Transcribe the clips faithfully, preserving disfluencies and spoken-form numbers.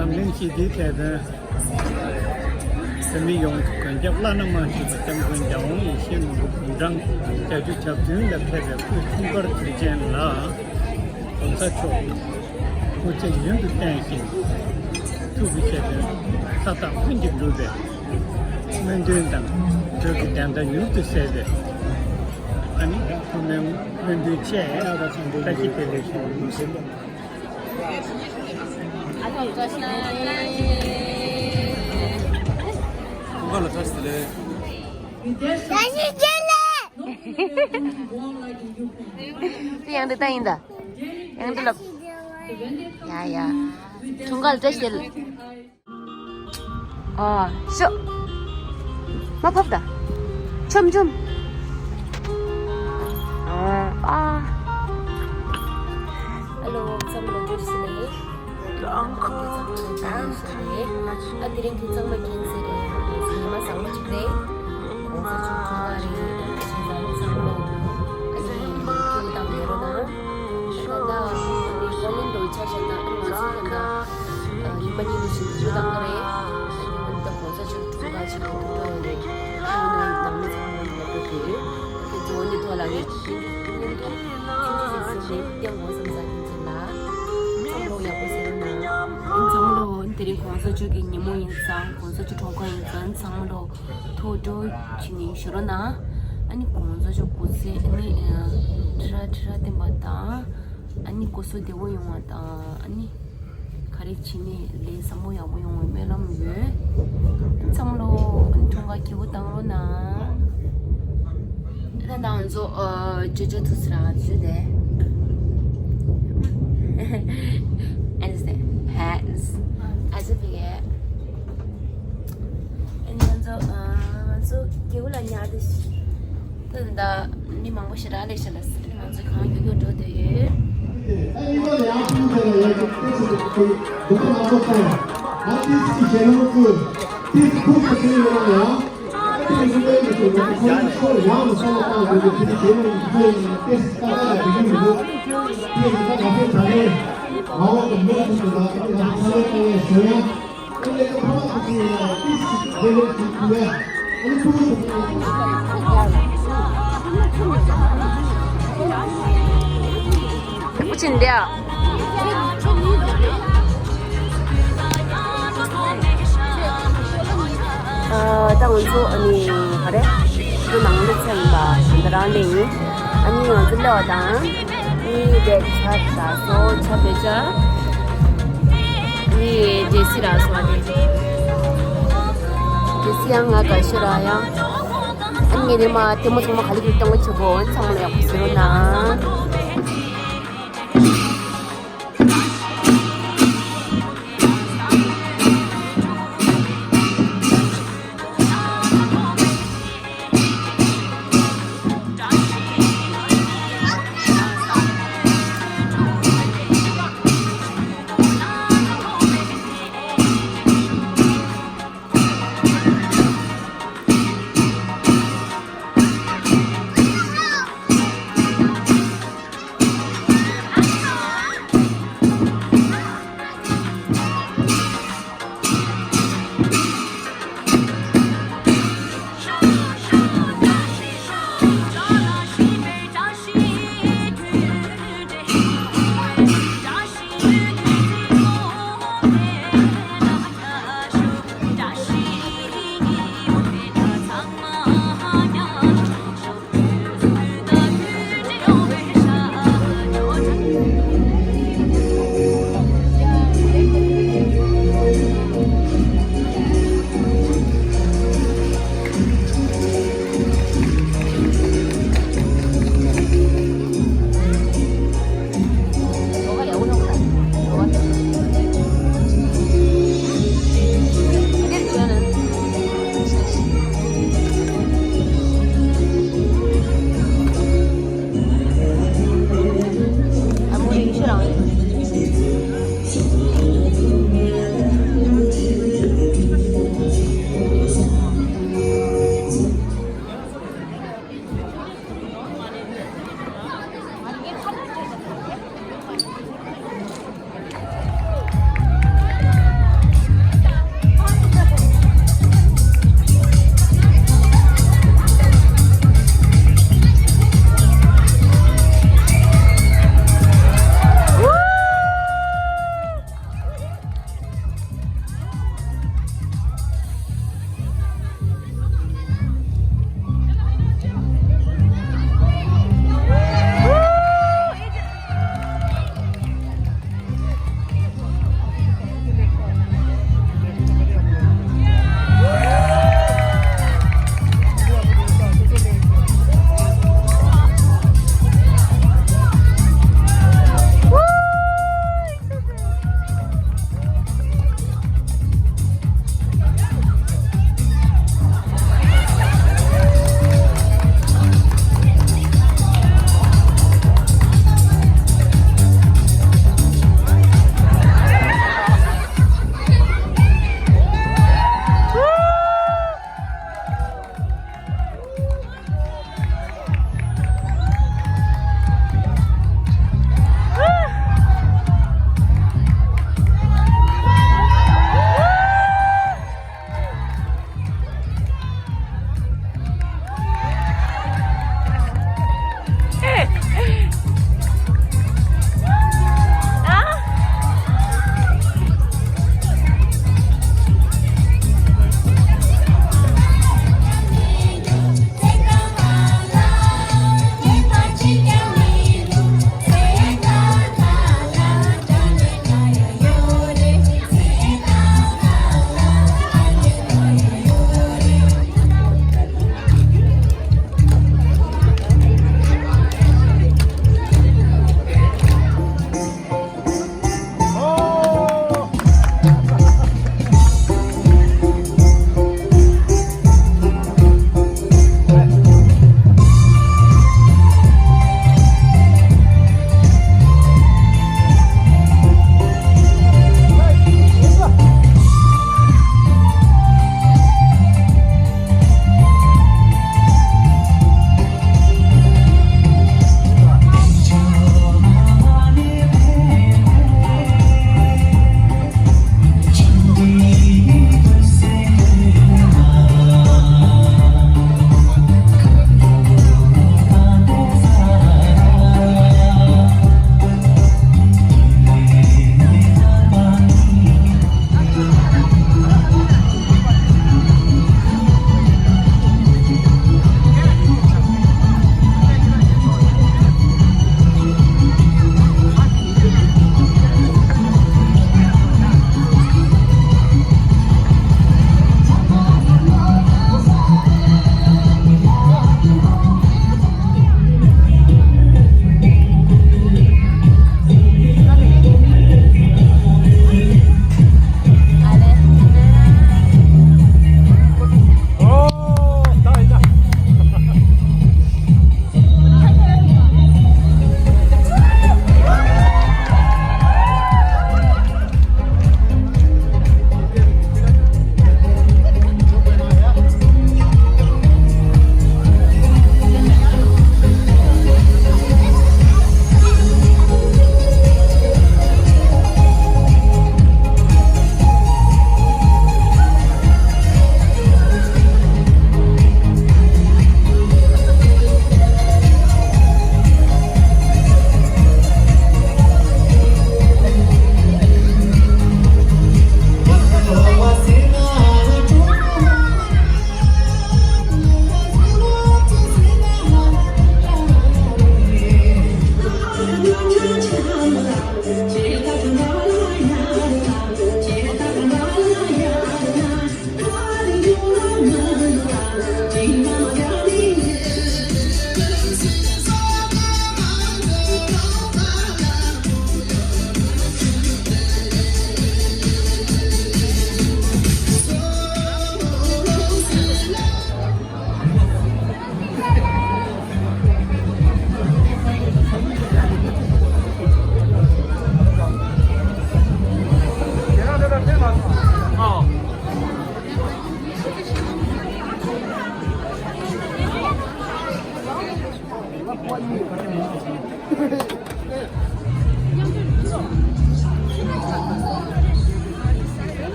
འཛམ་གླིང་སྤྱི་བདེའི་དེད་དཔོན། བོད་མི་ཡོངས་ཀྱི་མགོན་སྐྱབས་བླ་ན་མ་མཆིས་པ་སྐྱབས་མགོན་རྒྱལ་དབང་ཡེ་ཤེས་མང་པོ་དགུང་གྲངས་བརྒྱད་ཅུ་གྱ་བདུན་ལ་ཕེབས་པའི་སྐུའི་འཁྲུངས་སྐར་དུས་ཆེན་ལ། ༸གོང་ས་མཆོག་སྐུ་ཚེ་ཡུན་དུ་བརྟན་ཞིང་། ཐུགས་ཀྱི་བཞེད་དོན་མཐའ་དག་ལྷུན་གྱིས་འགྲུབ་པའི་སྨོན་འདུན་དང་། བོད་ཀྱི་བདེན་མཐའ་མྱུར་དུ་གསལ་བའི། ཨ་ནི་ཐུགས་སྨོན་སྨོན་འདུན་བཅས། བཀྲ་ཤིས་བདེ་ལེགས་ཞུ། ཁོང་ཁ་ལ་བཀྲ་ཤིས་བདེ་ལེགས། བཀྲ་ཤིས་བདེ་ལེགས། དེ་ཡང་འདི་ལྟ་ཡིན་ད། ཡང་འདི་ལབ། ཡ་ཡ། ཁྱུང་དཀར་བཀྲ་ཤིས་བདེ་ལེགས། ཨ། ཤོ། མ་ཕབ་ད། ཆོམ་ཆོམ། ཨ། ཨ། ཨ་ལོ། འཛམ་གླིང་བཀྲ་ཤིས་བདེ་ལེགས། ཨ། དེ་རིང་ཁྱེད་ཚང་མ་མཁྱེན་གསལ་རེད། ཉི་མ་བཟང་པོ་ཅིག་རེད། ༸གོང་ས་མཆོག་འཁྲུངས་སྐར་རེད། ཁྱེད་ཚང་མ་ལོ། ཨ་ནི་སྐྱིད་པོ་དང་ཡོད་རོགས་གནང་། ད་ལྟ་ཨ་ནི་ཧོ་ལན་ཌོ་ཆ་བཞག་ན་ཨ་ནི་ང་ཚོ་ད་ལྟ་རིམ་པ་གཉིས་ནས་བཞིན་དུ་བཏང་གི་རེད། ཨ་ནི་ད་༸གོང་ས་མཆོག་འཁྲུངས་སྐར་ཆེད་དུ་ཐུགས་སྤྲོ་ཡོད་རེད། ཨ་ནི་ནང་མི་ཚང་མ་ལ་སླེབས་འགྲོ་གི་ཡོད། དེ་ཚོ་ནི་ཐོག་ལ་ངས་ཆུང་ཆུང་ཞིག་སེམས་ནས་བསྟན་དགོས་བསམ་ས་ཡིན་ཅིག་ལ། ཚང་མ་ལོ་ཡག་པོ་ཟེར་རོགས་གནང་། ཚང་མ་ལོ་དེ་རིང་༸གོང་ས་མཆོག་གི་ཉིན་མོ་ཡིན་ཙང་༸གོང་ས་མཆོག་འཁྲུངས་སྐར་ཡིན་ཙང་ཚང་མ་ལོ་ཐུགས་སྤྲོ་བྱེད་ནས་བཞུགས་རོགས་གནང་། ཨ་ནི་༸གོང་ས་མཆོག་སྐུ་ཚེ་ཨ་ནི་ཁྲི་ར་ཁྲི་ར་བརྟན་པ་དང་། ཨ་ནི་སྐུ་གཟུགས་བདེ་པོ་ཡོང་བ་དང་། ཨ་ནི་ག་རེ་བྱས་ནས་ལས་བཟང་པོ་ཡག་པོ་ཡོང་བའི་སྨོན་ལམ་ཡོད། ཚང་མ་ལོ་ཨ་ནི་འཁྲུངས་སྐར་སྐྱིད་པོ་བཏང་རོགས་གནང་། ད་ང་ཚོ་ཨ་ཅོ་ཅོ་ཐུག་སི་ར་ང་ཚོ་དེ། ཨ་ནི་སེ་ཧེ་ནི་སེ་ཨ་ཅོ་ཕི་གེ། ཨ་ནི་ང་ཚོ་ཨ་ང་ཚོ་སྐྱིད་པོ་ལ་ཉར་དུ་ཤི། ད་ད་མི་མང་པོ་ཞེ་དྲག་སླེབས་ཤག་ལ་སེ། ང་ཚོ་གང་མགྱོགས་མགྱོགས་འགྲོ་འདོད་ཡོད། ཨ་ད་ང་ཚོ་ཨ་ནི་ག་རེ། ཁོ་ནང་ལ་ཚན་པ་ད་རང་ལས་ཡིན། ཨ་ནི་ང་ཚོ་སླེབས་པ་དང་། ཨ་ནི་དེ་ཆ་ད་སོ་ཆ་བེ་ཆ། ཨ་ནི་ཇེ་སི་ར་སོ་དེ། ཇེ་སི་ཡང་ང་དགའ་ཤོས་ར་ཡང་། ཨ་ནི་ངས་ནི་མ་ལྟད་མོ་ཚང་མ་ག་ལེ་གི་གཏོང་གི་ཆུ་བོ་ཚང་མ་ལ་ཡག་པོ་ཟེར་རོགས་གནང་།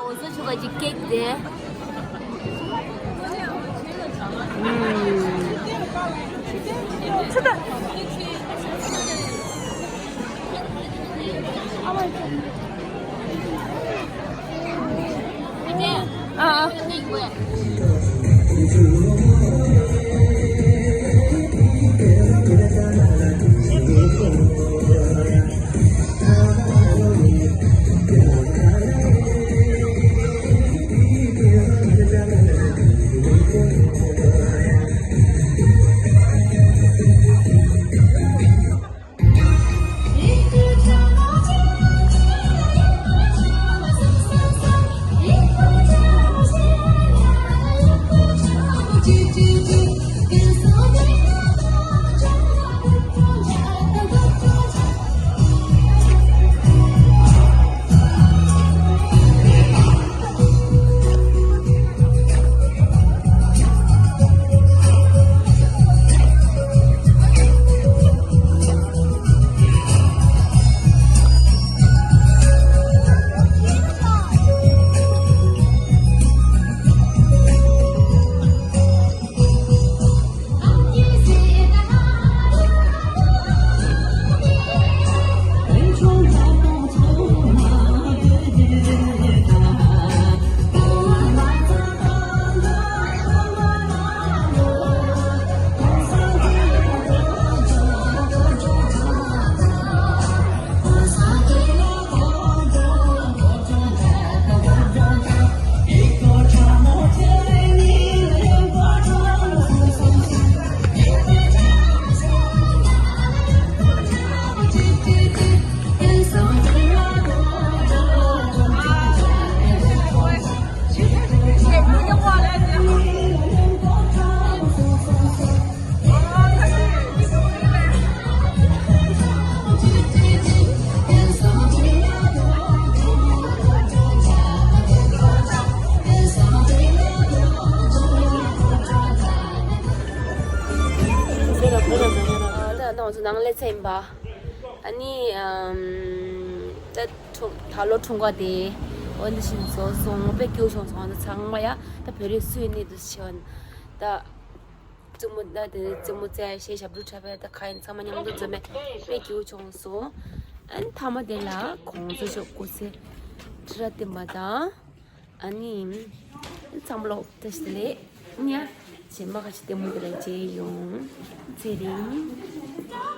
འོ་ཟོ་ཆོ་ག་ཅིག་ཀེག་དེ། ཨུམ། ཚུད་ད། ཨ་ཨ། ད་ང་ཚོ་ནང་སླེབས་ཚར་ཡིན་པ། ཨ་ནི་ཨམ། ད་འཁྲུངས་ད་ལོ་འཁྲུངས་སྐར་དེ་འོ་འདི་བཞིན་བཟོ་སོང་། དཔེ་སྐྱིད་པོ་བྱུང་སོང་། ང་ཚོ་ཚང་མ་ཡ་ད་བོད་རིགས་སུ་ཡིན་ནི་འདུག་ཆེ་བ་ད། རྩེད་མོ་ད་དེ་རྩེད་མོ་རྩེ་ཡ་ཞེས་ཞབས་བྲོ་འཁྲབ་ཡ་ད་ག་ཡིན་ཚང་མ་མཉམ་དུ་འཛོམས་པས་དཔེ་སྐྱིད་པོ་བྱུང་སོང་། ཨ་ནི་མཐའ་མ་དེ་ལ་གོང་ས་མཆོག་སྐུ་ཚེ་ཁྲི་རབས་བརྟན་པ་དང་། ཨ་ནི་ཚང་མ་ལོག་བཀྲ་ཤིས་བདེ་ལེགས་ཉ། རྗེས་མ་ཁ་ཤས་ལྟད་མོ་དེ་ལ་མཇལ་ཡོང་། དེ་རིང་།